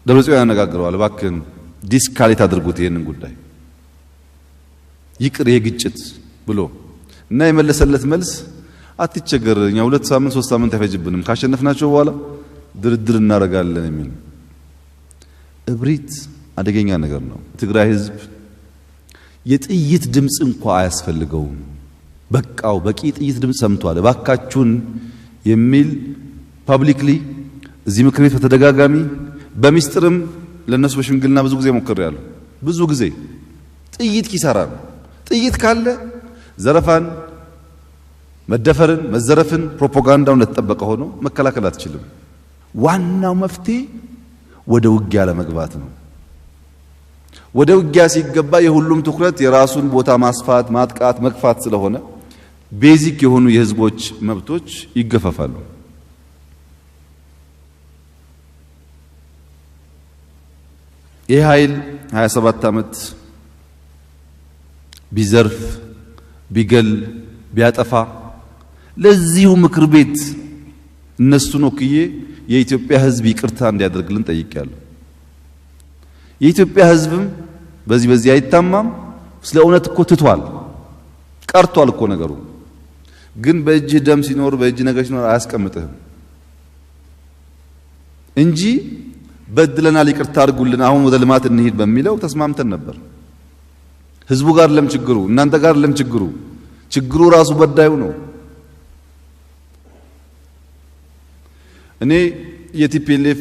ደብረጽዮን ያነጋግረዋል። እባክህን de-escalate አድርጉት ይህንን ጉዳይ ይቅር ይሄ ግጭት ብሎ እና የመለሰለት መልስ አትቸገር፣ እኛ 2 ሳምንት 3 ሳምንት አይፈጅብንም፣ ካሸነፍናቸው በኋላ ድርድር እናደርጋለን የሚል። እብሪት አደገኛ ነገር ነው። ትግራይ ህዝብ የጥይት ድምጽ እንኳ አያስፈልገውም። በቃው በቂ ጥይት ድምጽ ሰምቷል፣ እባካችሁን የሚል publicly እዚህ ምክር ቤት በተደጋጋሚ በሚስጥርም ለነሱ በሽምግልና ብዙ ጊዜ ሞክሬያለሁ። ብዙ ጊዜ ጥይት ኪሳራ ነው። ጥይት ካለ ዘረፋን፣ መደፈርን፣ መዘረፍን ፕሮፓጋንዳውን እንደተጠበቀ ሆኖ መከላከል አትችልም። ዋናው መፍትሄ ወደ ውጊያ ለመግባት ነው። ወደ ውጊያ ሲገባ የሁሉም ትኩረት የራሱን ቦታ ማስፋት፣ ማጥቃት፣ መግፋት ስለሆነ basic የሆኑ የህዝቦች መብቶች ይገፈፋሉ። ይህ ኃይል 27 ዓመት ቢዘርፍ፣ ቢገል፣ ቢያጠፋ ለዚሁ ምክር ቤት እነሱን ወክዬ የኢትዮጵያ ህዝብ ይቅርታ እንዲያደርግልን ጠይቄያለሁ። የኢትዮጵያ ህዝብም በዚህ አይታማም። ስለ እውነት እኮ ትቷል፣ ቀርቷል እኮ ነገሩ። ግን በእጅ ደም ሲኖር በእጅ ነገር ሲኖር አያስቀምጥህም እንጂ በድለናል፣ ይቅርታ አድርጉልን፣ አሁን ወደ ልማት እንሂድ በሚለው ተስማምተን ነበር። ህዝቡ ጋር ለም ችግሩ፣ እናንተ ጋር ለም ችግሩ፣ ችግሩ ራሱ በዳዩ ነው። እኔ የ TPLF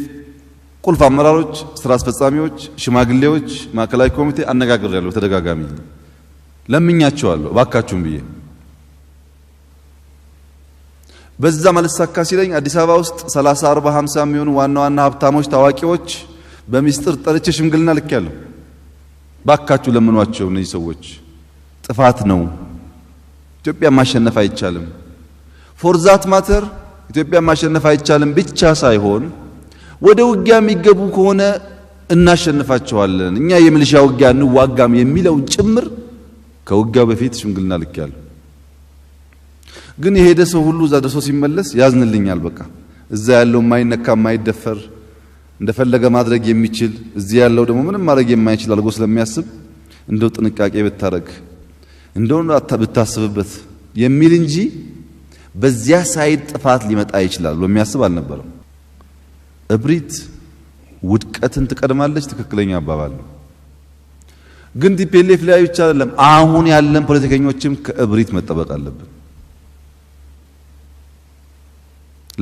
ቁልፍ አመራሮች፣ ስራ አስፈጻሚዎች፣ ሽማግሌዎች፣ ማዕከላዊ ኮሚቴ አነጋግሬያለሁ። በተደጋጋሚ ለምኛቸዋለሁ እባካችሁም ብዬ። በዛ ማልሳካ ሲለኝ አዲስ አበባ ውስጥ 30፣ 40፣ 50 የሚሆኑ ዋና ዋና ሀብታሞች፣ ታዋቂዎች በሚስጥር ጠርቼ ሽምግልና ልኬያለሁ። ባካችሁ ለምኗቸው፣ እነዚህ ሰዎች ጥፋት ነው፣ ኢትዮጵያ ማሸነፍ አይቻልም። For that matter ኢትዮጵያ ማሸነፍ አይቻልም ብቻ ሳይሆን ወደ ውጊያ የሚገቡ ከሆነ እናሸንፋቸዋለን፣ እኛ የሚሊሻ ውጊያ እንዋጋም የሚለውን ጭምር ከውጊያው በፊት ሽምግልና ልኬያለሁ። ግን የሄደ ሰው ሁሉ እዛ ደርሶ ሲመለስ ያዝንልኛል። በቃ እዛ ያለው የማይነካ የማይደፈር እንደፈለገ ማድረግ የሚችል እዚህ ያለው ደግሞ ምንም ማድረግ የማይችል አድርጎ ስለሚያስብ እንደው ጥንቃቄ ብታረግ እንደው ብታስብበት የሚል እንጂ በዚያ side ጥፋት ሊመጣ ይችላል ብሎ የሚያስብ አልነበረም። እብሪት ውድቀትን ትቀድማለች፣ ትክክለኛ አባባል ነው። ግን TPLF ላይ ብቻ አይደለም፣ አሁን ያለን ፖለቲከኞችም ከእብሪት መጠበቅ አለብን።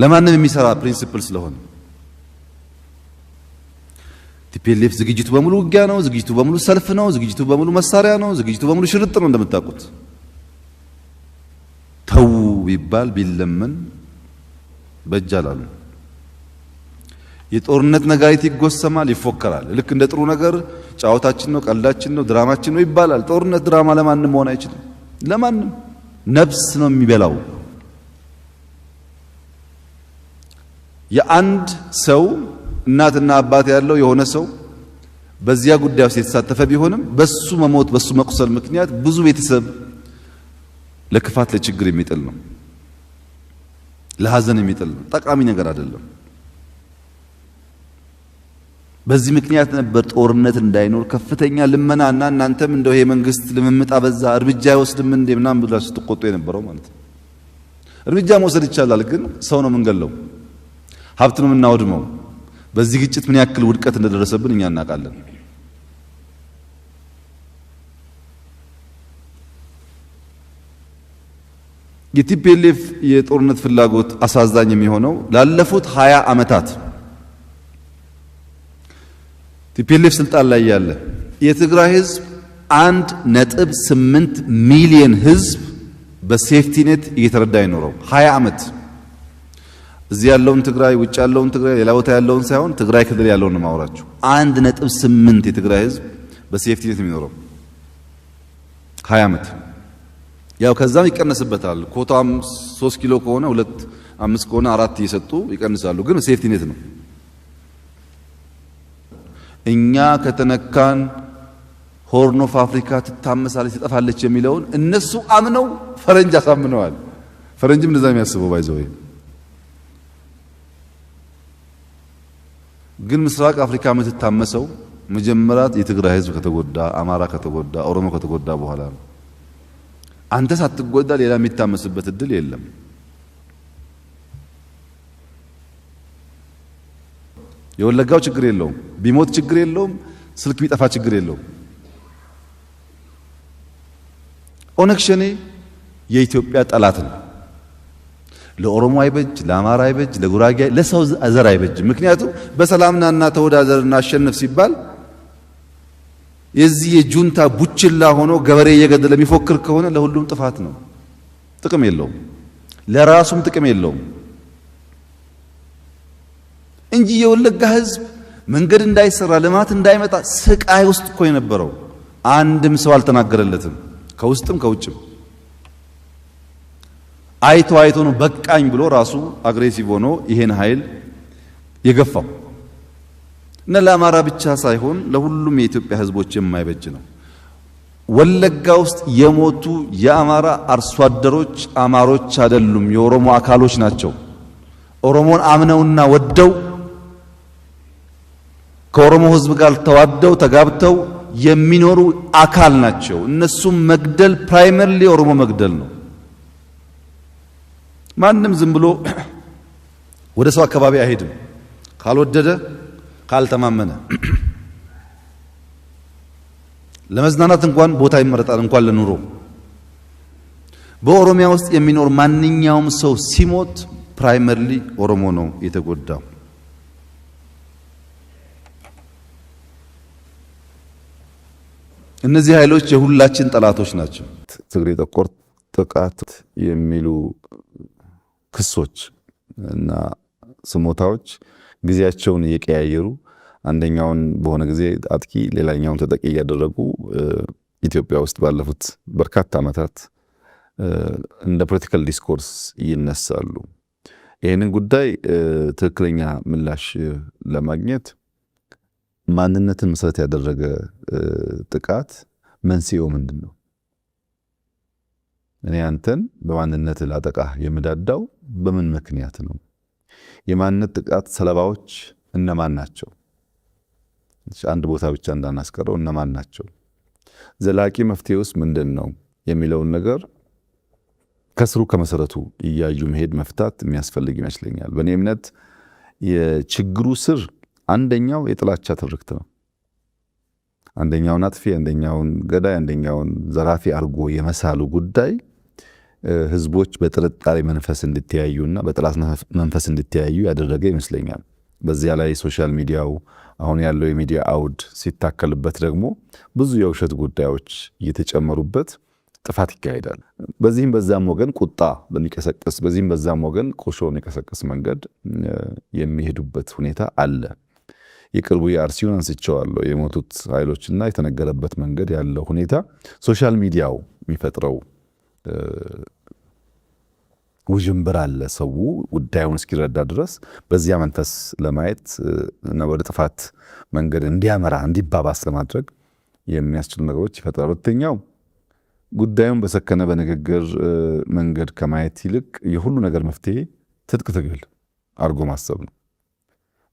ለማንም የሚሰራ principle ስለሆነ TPLF ዝግጅቱ በሙሉ ውጊያ ነው፣ ዝግጅቱ በሙሉ ሰልፍ ነው፣ ዝግጅቱ በሙሉ መሳሪያ ነው፣ ዝግጅቱ በሙሉ ሽርጥ ነው። እንደምታውቁት ተው ቢባል ቢለመን በእጅ አላሉ። የጦርነት ነጋሪት ይጎሰማል፣ ይፎከራል። ልክ እንደ ጥሩ ነገር ጫወታችን ነው፣ ቀልዳችን ነው፣ ድራማችን ነው ይባላል። ጦርነት ድራማ ለማንም መሆን አይችልም። ለማንም ነፍስ ነው የሚበላው። የአንድ ሰው እናትና አባት ያለው የሆነ ሰው በዚያ ጉዳይ ውስጥ የተሳተፈ ቢሆንም በሱ መሞት በሱ መቁሰል ምክንያት ብዙ ቤተሰብ ለክፋት ለችግር የሚጥል ነው፣ ለሀዘን የሚጥል ነው። ጠቃሚ ነገር አይደለም። በዚህ ምክንያት ነበር ጦርነት እንዳይኖር ከፍተኛ ልመናና እናንተም እንደው ይሄ መንግስት ልምምጥ አበዛ እርምጃ አይወስድም እንዴ ምናምን ብላችሁ ስትቆጡ የነበረው ማለት ነው። እርምጃ መውሰድ ይቻላል፣ ግን ሰው ነው የምንገለው፣ ሀብት ነው የምናወድመው። በዚህ ግጭት ምን ያክል ውድቀት እንደደረሰብን እኛ እናውቃለን። የ TPLF የጦርነት ፍላጎት አሳዛኝ የሚሆነው ላለፉት 20 ዓመታት TPLF ስልጣን ላይ ያለ የትግራይ ህዝብ 1.8 ሚሊዮን ህዝብ በ safety net እየተረዳ ይኖረው 20 ዓመት። እዚህ ያለውን ትግራይ፣ ውጭ ያለውን ትግራይ፣ ሌላ ቦታ ያለውን ሳይሆን ትግራይ ክልል ያለውን ነው የማወራችሁ። 1.8 የትግራይ ህዝብ በ safety net የሚኖረው 20 ዓመት። ያው ከዛም ይቀነስበታል። ኮታም 3 ኪሎ ከሆነ 2፣ 5 ከሆነ 4 እየሰጡ ይቀንሳሉ። ግን safety net ነው። እኛ ከተነካን Horn of Africa ትታመሳለች፣ ትጠፋለች የሚለውን እነሱ አምነው ፈረንጅ አሳምነዋል። ፈረንጅም እንደዛ የሚያስበው by the way። ግን ምስራቅ አፍሪካ የምትታመሰው መጀመሪያ የትግራይ ህዝብ ከተጎዳ፣ አማራ ከተጎዳ፣ ኦሮሞ ከተጎዳ በኋላ ነው። አንተ ሳትጎዳ ሌላ የሚታመስበት እድል የለም። የወለጋው ችግር የለውም፣ ቢሞት ችግር የለውም፣ ስልክ ቢጠፋ ችግር የለውም። ኦነግ ሸኔ የኢትዮጵያ ጠላት ነው። ለኦሮሞ አይበጅ፣ ለአማራ አይበጅ፣ ለጉራጌ፣ ለሰው ዘር አይበጅ። ምክንያቱም በሰላምናና ተወዳደርና አሸንፍ ሲባል የዚህ የጁንታ ቡችላ ሆኖ ገበሬ እየገደለ የሚፎክር ከሆነ ለሁሉም ጥፋት ነው። ጥቅም የለውም፣ ለራሱም ጥቅም የለውም እንጂ የወለጋ ህዝብ መንገድ እንዳይሰራ ልማት እንዳይመጣ ስቃይ ውስጥ እኮ የነበረው አንድም ሰው አልተናገረለትም፣ ከውስጥም ከውጭም። አይቶ አይቶ ነው በቃኝ ብሎ ራሱ aggressive ሆኖ ይሄን ኃይል የገፋው እና ለአማራ ብቻ ሳይሆን ለሁሉም የኢትዮጵያ ህዝቦች የማይበጅ ነው። ወለጋ ውስጥ የሞቱ የአማራ አርሶ አደሮች አማሮች አይደሉም፣ የኦሮሞ አካሎች ናቸው። ኦሮሞን አምነውና ወደው ከኦሮሞ ህዝብ ጋር ተዋደው ተጋብተው የሚኖሩ አካል ናቸው። እነሱም መግደል primarily ኦሮሞ መግደል ነው። ማንም ዝም ብሎ ወደ ሰው አካባቢ አይሄድም ካልወደደ ካልተማመነ። ለመዝናናት እንኳን ቦታ ይመረጣል፣ እንኳን ለኑሮ። በኦሮሚያ ውስጥ የሚኖር ማንኛውም ሰው ሲሞት primarily ኦሮሞ ነው የተጎዳው። እነዚህ ኃይሎች የሁላችን ጠላቶች ናቸው። ትግሬ ተኮር ጥቃት የሚሉ ክሶች እና ስሞታዎች ጊዜያቸውን እየቀያየሩ አንደኛውን በሆነ ጊዜ አጥቂ ሌላኛውን ተጠቂ እያደረጉ ኢትዮጵያ ውስጥ ባለፉት በርካታ ዓመታት እንደ political discourse ይነሳሉ። ይህንን ጉዳይ ትክክለኛ ምላሽ ለማግኘት ማንነትን መሰረት ያደረገ ጥቃት መንስኤው ምንድን ነው? እኔ አንተን በማንነት ላጠቃህ የምዳዳው በምን ምክንያት ነው? የማንነት ጥቃት ሰለባዎች እነማን ናቸው? አንድ ቦታ ብቻ እንዳናስቀረው እነማን ናቸው? ዘላቂ መፍትሄውስ ምንድን ነው የሚለውን ነገር ከስሩ ከመሰረቱ እያዩ መሄድ መፍታት የሚያስፈልግ ይመስለኛል። በእኔ እምነት የችግሩ ስር አንደኛው የጥላቻ ትርክት ነው። አንደኛውን አጥፊ፣ አንደኛውን ገዳይ፣ አንደኛውን ዘራፊ አድርጎ የመሳሉ ጉዳይ ህዝቦች በጥርጣሬ መንፈስ እንዲተያዩና በጠላት መንፈስ እንዲተያዩ ያደረገ ይመስለኛል። በዚያ ላይ social media ው አሁን ያለው የሚዲያ አውድ ሲታከልበት ደግሞ ብዙ የውሸት ጉዳዮች እየተጨመሩበት ጥፋት ይካሄዳል። በዚህም በዛም ወገን ቁጣ በሚቀሰቅስ በዚህም በዛም ወገን ቁርሾ በሚቀሰቅስ መንገድ የሚሄዱበት ሁኔታ አለ። የቅርቡ የአርሲውን አንስቼዋለሁ። የሞቱት ኃይሎችና የተነገረበት መንገድ ያለው ሁኔታ social media ው የሚፈጥረው ውዥንብር አለ። ሰው ጉዳዩን እስኪረዳ ድረስ በዚያ መንፈስ ለማየት እና ወደ ጥፋት መንገድ እንዲያመራ እንዲባባስ ለማድረግ የሚያስችሉ ነገሮች ይፈጥራል። ሁለተኛው ጉዳዩን በሰከነ በንግግር መንገድ ከማየት ይልቅ የሁሉ ነገር መፍትሄ ትጥቅ ትግል አድርጎ ማሰብ ነው።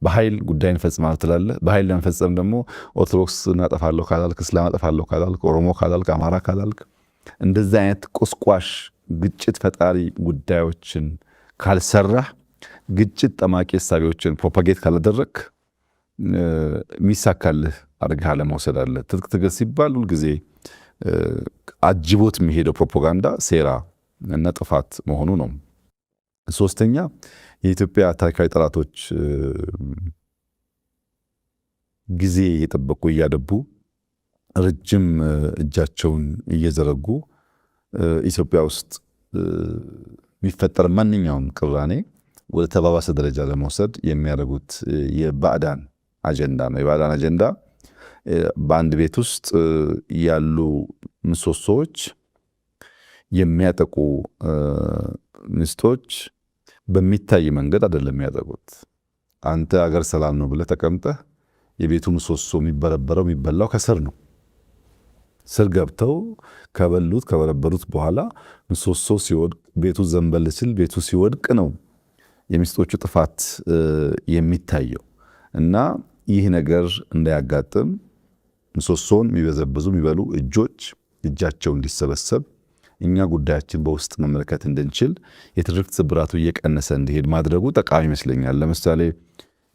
በኃይል ጉዳይን እፈጽማለሁ ትላለህ። በኃይል ለመፈጸም ደግሞ ኦርቶዶክስ እናጠፋለሁ ካላልክ፣ እስላም አጠፋለሁ ካላልክ፣ ኦሮሞ ካላልክ፣ አማራ ካላልክ፣ እንደዚህ አይነት ቁስቋሽ ግጭት ፈጣሪ ጉዳዮችን ካልሰራህ፣ ግጭት ጠማቂ እሳቤዎችን propagate ካላደረግክ የሚሳካልህ አድርገህ አለመውሰድ አለ። ትጥቅ ትግል ሲባል ሁልጊዜ አጅቦት የሚሄደው ፕሮፓጋንዳ፣ ሴራ እና ጥፋት መሆኑ ነው። ሶስተኛ የኢትዮጵያ ታሪካዊ ጠላቶች ጊዜ እየጠበቁ እያደቡ ረጅም እጃቸውን እየዘረጉ ኢትዮጵያ ውስጥ የሚፈጠር ማንኛውም ቅራኔ ወደ ተባባሰ ደረጃ ለመውሰድ የሚያደርጉት የባዕዳን አጀንዳ ነው። የባዕዳን አጀንዳ በአንድ ቤት ውስጥ ያሉ ምሰሶዎች የሚያጠቁ ሚስቶች በሚታይ መንገድ አይደለም የሚያጠቁት። አንተ አገር ሰላም ነው ብለህ ተቀምጠህ የቤቱ ምሰሶ የሚበረበረው የሚበላው ከስር ነው። ስር ገብተው ከበሉት ከበረበሩት በኋላ ምሰሶ ሲወድቅ፣ ቤቱ ዘንበል ሲል፣ ቤቱ ሲወድቅ ነው የሚስቶቹ ጥፋት የሚታየው። እና ይህ ነገር እንዳያጋጥም ምሰሶን የሚበዘብዙ የሚበሉ እጆች እጃቸው እንዲሰበሰብ፣ እኛ ጉዳያችን በውስጥ መመልከት እንድንችል፣ የትርክት ስብራቱ እየቀነሰ እንዲሄድ ማድረጉ ጠቃሚ ይመስለኛል። ለምሳሌ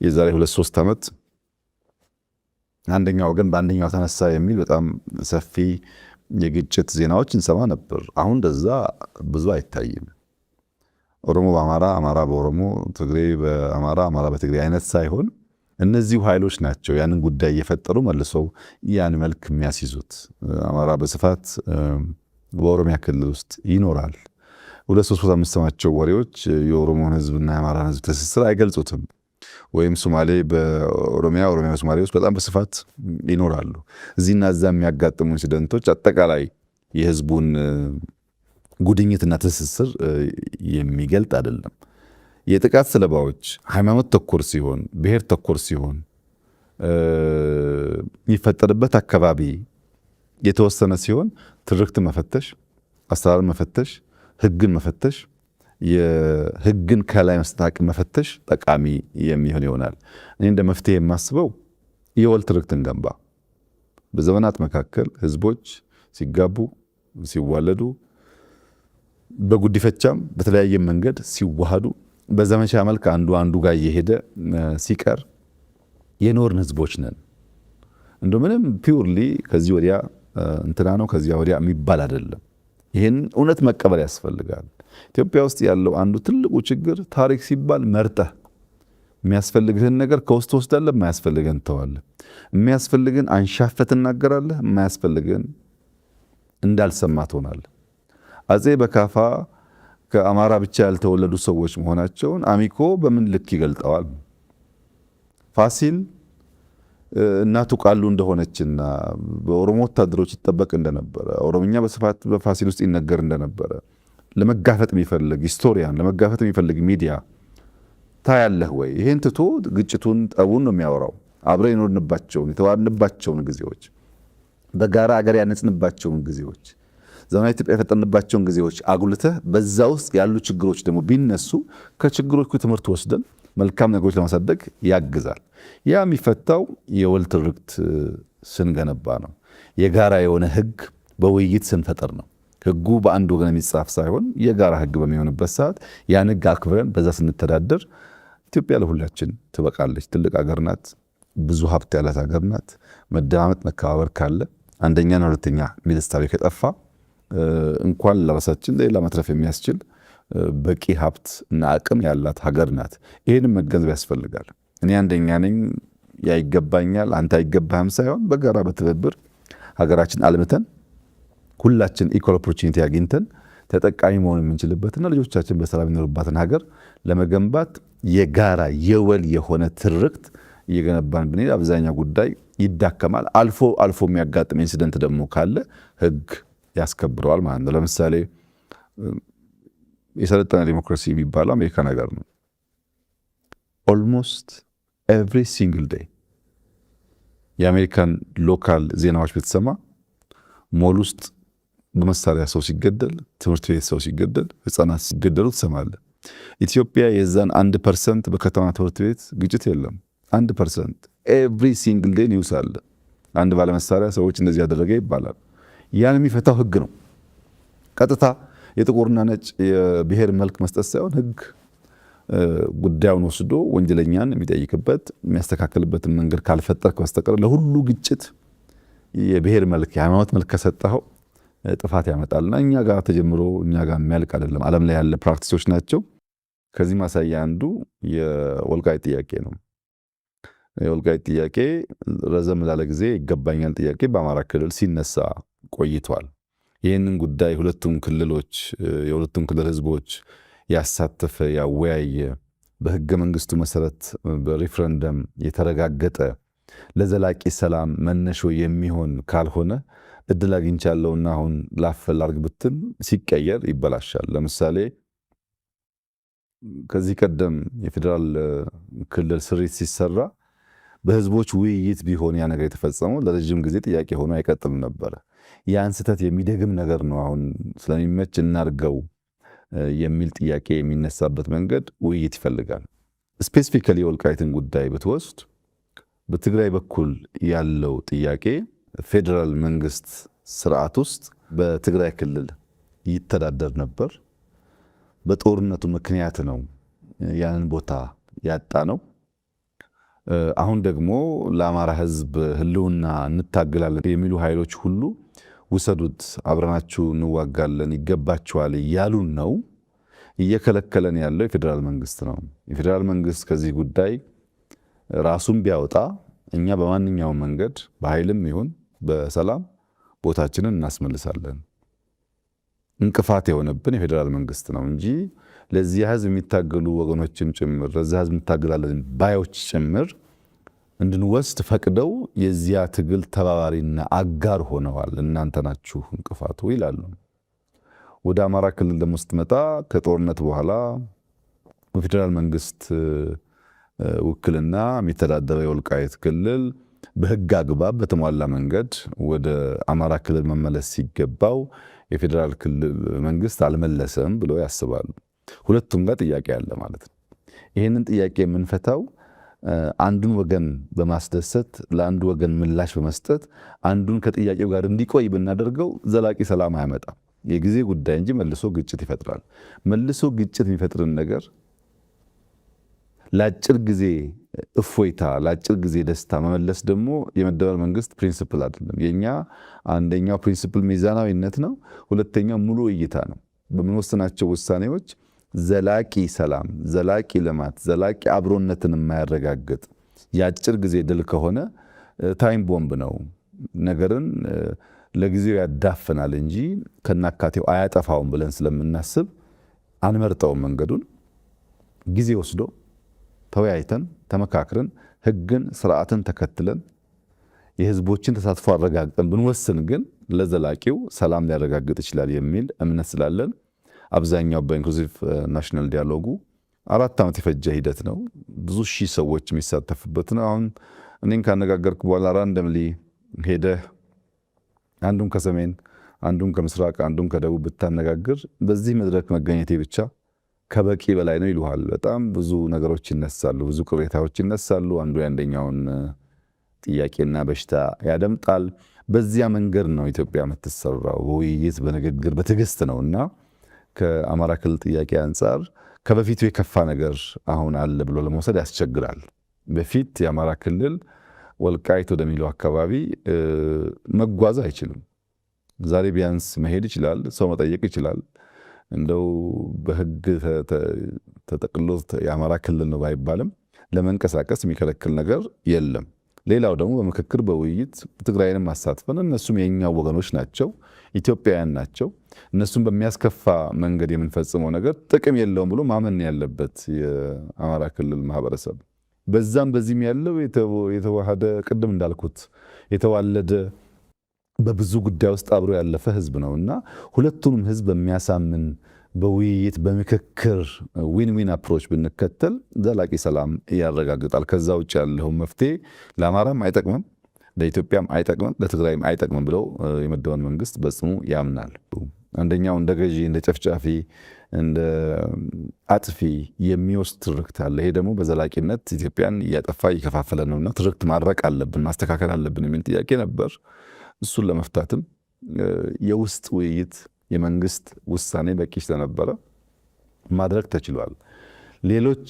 የዛሬ 2-3 ዓመት አንደኛው ወገን በአንደኛው ተነሳ የሚል በጣም ሰፊ የግጭት ዜናዎች እንሰማ ነበር። አሁን እንደዛ ብዙ አይታይም። ኦሮሞ በአማራ፣ አማራ በኦሮሞ፣ ትግሬ በአማራ፣ አማራ በትግሬ አይነት ሳይሆን እነዚሁ ኃይሎች ናቸው ያንን ጉዳይ እየፈጠሩ መልሰው ያን መልክ የሚያስይዙት። አማራ በስፋት በኦሮሚያ ክልል ውስጥ ይኖራል። 2-3 ቦታ የምትሰማቸው ወሬዎች የኦሮሞን ሕዝብና የአማራን ሕዝብ ትስስር አይገልጹትም። ወይም ሶማሌ በኦሮሚያ፣ ኦሮሚያ በሶማሌ ውስጥ በጣም በስፋት ይኖራሉ። እዚህና እዛ የሚያጋጥሙ incident ኦች አጠቃላይ የህዝቡን ጉድኝትና ትስስር የሚገልጥ አይደለም። የጥቃት ሰለባዎች ሃይማኖት ተኮር ሲሆን፣ ብሔር ተኮር ሲሆን፣ የሚፈጠርበት አካባቢ የተወሰነ ሲሆን ትርክትን መፈተሽ፣ አሰራርን መፈተሽ፣ ህግን መፈተሽ፣ የህግን ከላይ መስጠት አቅም መፈተሽ ጠቃሚ የሚሆን ይሆናል። እኔ እንደ መፍትሄ የማስበው የወል ትርክትን ገንባ። በዘመናት መካከል ህዝቦች ሲጋቡ፣ ሲዋለዱ፣ በጉዲፈቻም በተለያየ መንገድ ሲዋሃዱ፣ በዘመቻ መልክ አንዱ አንዱ ጋር እየሄደ ሲቀር የኖርን ህዝቦች ነን። እንደ ምንም purely ከዚህ ወዲያ እንትና ነው ከዚያ ወዲያ የሚባል አይደለም። ይህን እውነት መቀበል ያስፈልጋል። ኢትዮጵያ ውስጥ ያለው አንዱ ትልቁ ችግር ታሪክ ሲባል መርጠህ የሚያስፈልግህን ነገር ከውስጥ ትወስዳለህ፣ የማያስፈልግህን ትተዋለህ። የሚያስፈልግህን አንሻፈህ ትናገራለህ፣ የማያስፈልግህን እንዳልሰማ ትሆናለህ። አፄ በካፋ ከአማራ ብቻ ያልተወለዱ ሰዎች መሆናቸውን አሚኮ በምን ልክ ይገልጠዋል? ፋሲል እናቱ ቃሉ እንደሆነችና በኦሮሞ ወታደሮች ይጠበቅ እንደነበረ፣ ኦሮምኛ በስፋት በፋሲል ውስጥ ይነገር እንደነበረ ለመጋፈጥ የሚፈልግ historian፣ ለመጋፈጥ የሚፈልግ ሚዲያ ታያለህ ወይ? ይሄን ትቶ ግጭቱን ጠቡን ነው የሚያወራው። አብረን የኖርንባቸውን፣ የተዋሃድንባቸውን ጊዜዎች፣ በጋራ አገር ያነጽንባቸውን ጊዜዎች፣ ዘመናዊ ኢትዮጵያ የፈጠርንባቸውን ጊዜዎች አጉልተህ በዛ ውስጥ ያሉ ችግሮች ደግሞ ቢነሱ ከችግሮቹ ትምህርት ወስደን መልካም ነገሮች ለማሳደግ ያግዛል። ያ የሚፈታው የወል ትርክት ስንገነባ ነው። የጋራ የሆነ ህግ በውይይት ስንፈጥር ነው። ህጉ በአንድ ወገን የሚጻፍ ሳይሆን የጋራ ህግ በሚሆንበት ሰዓት ያን ህግ አክብረን በዛ ስንተዳደር ኢትዮጵያ ለሁላችን ትበቃለች። ትልቅ ሀገር ናት። ብዙ ሀብት ያላት ሀገር ናት። መደማመጥ፣ መከባበር ካለ፣ አንደኛና ሁለተኛ የሚል እሳቤ ከጠፋ እንኳን ለራሳችን ለሌላ መትረፍ የሚያስችል በቂ ሀብት እና አቅም ያላት ሀገር ናት። ይህንም መገንዘብ ያስፈልጋል። እኔ አንደኛ ነኝ፣ ያይገባኛል፣ አንተ አይገባህም ሳይሆን በጋራ በትብብር ሀገራችን አልምተን ሁላችን equal opportunity አግኝተን ተጠቃሚ መሆን የምንችልበትና ልጆቻችን በሰላም የሚኖሩባትን ሀገር ለመገንባት የጋራ የወል የሆነ ትርክት እየገነባን ብንሄድ አብዛኛው ጉዳይ ይዳከማል። አልፎ አልፎ የሚያጋጥም incident ደግሞ ካለ ህግ ያስከብረዋል ማለት ነው። ለምሳሌ የሰለጠነ ዲሞክራሲ የሚባለው አሜሪካ ነገር ነው። Almost every single day የአሜሪካን local ዜናዎች ብትሰማ ሞል ውስጥ በመሳሪያ ሰው ሲገደል፣ ትምህርት ቤት ሰው ሲገደል፣ ህፃናት ሲገደሉ ትሰማለህ። ኢትዮጵያ የዛን 1% በከተማ ትምህርት ቤት ግጭት የለም። 1%። Every single day news አለ። አንድ ባለመሳሪያ ሰዎች እንደዚህ ያደረገ ይባላል። ያን የሚፈታው ህግ ነው። ቀጥታ የጥቁርና ነጭ የብሔር መልክ መስጠት ሳይሆን ህግ ጉዳዩን ወስዶ ወንጀለኛን የሚጠይቅበት፣ የሚያስተካክልበትን መንገድ ካልፈጠርክ በስተቀር ለሁሉ ግጭት የብሔር መልክ፣ የሃይማኖት መልክ ከሰጠኸው ጥፋት ያመጣልና እኛ ጋር ተጀምሮ እኛ ጋር የሚያልቅ አይደለም። ዓለም ላይ ያለ practice ኦች ናቸው። ከዚህ ማሳያ አንዱ የወልቃይት ጥያቄ ነው። የወልቃይት ጥያቄ ረዘም ላለ ጊዜ ይገባኛል ጥያቄ በአማራ ክልል ሲነሳ ቆይቷል። ይህንን ጉዳይ ሁለቱም ክልሎች፣ የሁለቱም ክልል ህዝቦች ያሳተፈ፣ ያወያየ፣ በህገ መንግስቱ መሰረት በሪፍረንደም የተረጋገጠ ለዘላቂ ሰላም መነሾ የሚሆን ካልሆነ እድል አግኝቻለሁና አሁን ላፍ ላርግ ብትል ሲቀየር ይበላሻል። ለምሳሌ ከዚህ ቀደም የፌዴራል ክልል ስሪት ሲሰራ በህዝቦች ውይይት ቢሆን ያ ነገር የተፈጸመው ለረጅም ጊዜ ጥያቄ ሆኖ አይቀጥልም ነበረ። ያን ስህተት የሚደግም ነገር ነው አሁን ስለሚመች እናርገው የሚል ጥያቄ የሚነሳበት መንገድ ውይይት ይፈልጋል። Specifically የወልቃይትን ጉዳይ ብትወስድ በትግራይ በኩል ያለው ጥያቄ ፌዴራል መንግስት ስርዓት ውስጥ በትግራይ ክልል ይተዳደር ነበር። በጦርነቱ ምክንያት ነው ያንን ቦታ ያጣ ነው። አሁን ደግሞ ለአማራ ሕዝብ ህልውና እንታገላለን የሚሉ ኃይሎች ሁሉ ውሰዱት፣ አብረናችሁ እንዋጋለን፣ ይገባችኋል እያሉን ነው። እየከለከለን ያለው የፌዴራል መንግስት ነው። የፌዴራል መንግስት ከዚህ ጉዳይ ራሱን ቢያወጣ እኛ በማንኛውም መንገድ በኃይልም ይሁን በሰላም ቦታችንን እናስመልሳለን። እንቅፋት የሆነብን የፌዴራል መንግስት ነው እንጂ ለዚህ ህዝብ የሚታገሉ ወገኖችም ጭምር፣ ለዚህ ህዝብ እንታገላለን ባዮች ጭምር እንድንወስድ ፈቅደው የዚያ ትግል ተባባሪና አጋር ሆነዋል። እናንተ ናችሁ እንቅፋቱ ይላሉ። ወደ አማራ ክልል ደግሞ ስትመጣ ከጦርነት በኋላ በፌዴራል መንግስት ውክልና የሚተዳደረው የወልቃይት ክልል በህግ አግባብ በተሟላ መንገድ ወደ አማራ ክልል መመለስ ሲገባው የፌዴራል ክልል መንግስት አልመለሰም ብለው ያስባሉ። ሁለቱም ጋር ጥያቄ አለ ማለት ነው። ይህንን ጥያቄ የምንፈታው አንዱን ወገን በማስደሰት፣ ለአንዱ ወገን ምላሽ በመስጠት አንዱን ከጥያቄው ጋር እንዲቆይ ብናደርገው ዘላቂ ሰላም አያመጣም። የጊዜ ጉዳይ እንጂ መልሶ ግጭት ይፈጥራል። መልሶ ግጭት የሚፈጥርን ነገር ለአጭር ጊዜ እፎይታ፣ ለአጭር ጊዜ ደስታ መመለስ ደግሞ የመደመር መንግስት principle አይደለም። የኛ አንደኛው principle ሚዛናዊነት ነው። ሁለተኛው ሙሉ እይታ ነው። በምንወስናቸው ውሳኔዎች ዘላቂ ሰላም፣ ዘላቂ ልማት፣ ዘላቂ አብሮነትን የማያረጋግጥ የአጭር ጊዜ ድል ከሆነ time bomb ነው። ነገርን ለጊዜው ያዳፍናል እንጂ ከናካቴው አያጠፋውም ብለን ስለምናስብ አንመርጠውም መንገዱን። ጊዜ ወስዶ ተወያይተን፣ ተመካክረን፣ ህግን ስርዓትን ተከትለን፣ የህዝቦችን ተሳትፎ አረጋግጠን ብንወስን ግን ለዘላቂው ሰላም ሊያረጋግጥ ይችላል የሚል እምነት ስላለን አብዛኛው በ inclusive national dialogue ኡ 4 ዓመት የፈጀ ሂደት ነው። ብዙ ሺህ ሰዎች የሚሳተፉበት ነው። አሁን እኔን ካነጋገርኩ በኋላ randomly ሄደህ አንዱን ከሰሜን፣ አንዱን ከምስራቅ፣ አንዱን ከደቡብ ብታነጋግር በዚህ መድረክ መገኘቴ ብቻ ከበቂ በላይ ነው ይሉሃል። በጣም ብዙ ነገሮች ይነሳሉ፣ ብዙ ቅሬታዎች ይነሳሉ። አንዱ የአንደኛውን ጥያቄና በሽታ ያደምጣል። በዚያ መንገድ ነው ኢትዮጵያ የምትሰራው፣ በውይይት፣ በንግግር፣ በትዕግስት ነው። እና ከአማራ ክልል ጥያቄ አንጻር ከበፊቱ የከፋ ነገር አሁን አለ ብሎ ለመውሰድ ያስቸግራል። በፊት የአማራ ክልል ወልቃይት ወደሚለው አካባቢ መጓዝ አይችልም። ዛሬ ቢያንስ መሄድ ይችላል፣ ሰው መጠየቅ ይችላል። እንደው በሕግ ተጠቅሎ የአማራ ክልል ነው ባይባልም ለመንቀሳቀስ የሚከለክል ነገር የለም። ሌላው ደግሞ በምክክር፣ በውይይት ትግራይንም አሳትፈን እነሱም የኛው ወገኖች ናቸው፣ ኢትዮጵያውያን ናቸው። እነሱም በሚያስከፋ መንገድ የምንፈጽመው ነገር ጥቅም የለውም ብሎ ማመን ያለበት የአማራ ክልል ማህበረሰብ በዛም በዚህም ያለው የተዋሃደ፣ ቅድም እንዳልኩት የተዋለደ፣ በብዙ ጉዳይ ውስጥ አብሮ ያለፈ ህዝብ ነው። እና ሁለቱንም ህዝብ በሚያሳምን በውይይት፣ በምክክር win win approach ብንከተል ዘላቂ ሰላም ያረጋግጣል። ከዛ ውጭ ያለው መፍትሄ ለአማራም አይጠቅምም፣ ለኢትዮጵያም አይጠቅምም፣ ለትግራይም አይጠቅምም ብለው የመደመር መንግስት በጽኑ ያምናል። አንደኛው እንደ ገዢ፣ እንደ ጨፍጫፊ፣ እንደ አጥፊ የሚወስድ ትርክት አለ። ይሄ ደግሞ በዘላቂነት ኢትዮጵያን እያጠፋ እየከፋፈለ ነውና ትርክት ማድረቅ አለብን፣ ማስተካከል አለብን የሚል ጥያቄ ነበር። እሱን ለመፍታትም የውስጥ ውይይት፣ የመንግስት ውሳኔ በቂ ስለነበረ ማድረግ ተችሏል። ሌሎች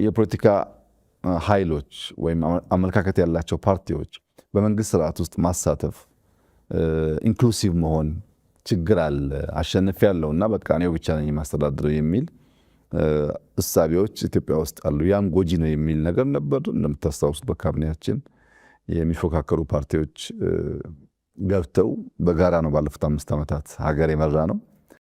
የፖለቲካ ኃይሎች ወይም አመለካከት ያላቸው ፓርቲዎች በመንግስት ስርዓት ውስጥ ማሳተፍ፣ inclusive መሆን ችግር አለ። አሸንፍ ያለው እና በቃ እኔው ብቻ ነኝ የማስተዳድረው የሚል እሳቤዎች ኢትዮጵያ ውስጥ አሉ። ያም ጎጂ ነው የሚል ነገር ነበር። እንደምታስታውሱት በካቢኔያችን የሚፎካከሩ ፓርቲዎች ገብተው በጋራ ነው ባለፉት 5 ዓመታት ሀገር የመራ ነው።